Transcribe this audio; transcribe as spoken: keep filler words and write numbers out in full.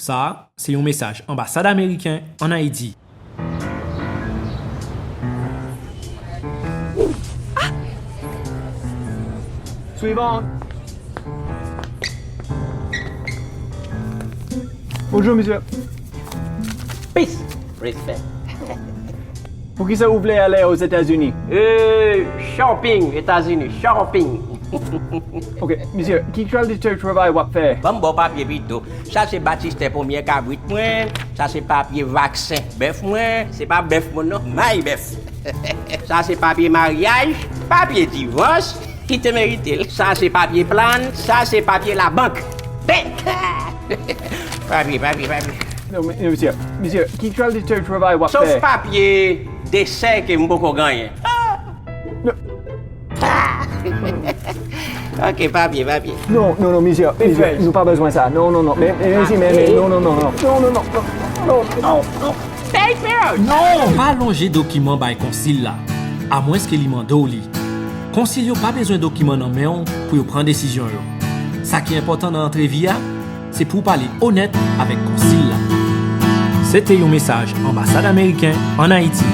Sa a se yon mesaj Anbasad Ameriken ann Ayiti. Suivant. Bonjour, monsieur. Peace. Respect. Poukisa ou vle ale Ozetazini? Euh, shopping, Etazini, shopping. Ok, monsieur, ki kalite travay w ap fè? Ban m ba w papye pito. Sa se batistè ponyè kabrit mwen, sa se papye vaksen bèf mwen, se pa bèf mwen non, may bèf. Sa se papye maryaj, papye divòs, ki te merite l. Sa se papye plan, sa se papye labank. Bank! Papye, papye, papye. Non, men, men, mesye, mesye, ki kalite travay w ap fè? Sof papye desè ke m poko genyen. Ok, papye, papye. Non, non, non, mesye, mesye, nou pa bezwen sa. Non, non, non, men, men, mesye, men, men, non, non, non, non. Non, non, non, non, non, non, non. Papye! Non! Pa lonje dokiman bay konsil la, amwenske li mande w li. Konsil yo pa bezwen dokiman nan men w pou yo pran desizyon yo. Sa ki enpòtan nan antrevi a, se pou w pale onèt avèk konsil la. Se te yon mesaj Anbasad Ameriken ann Ayiti.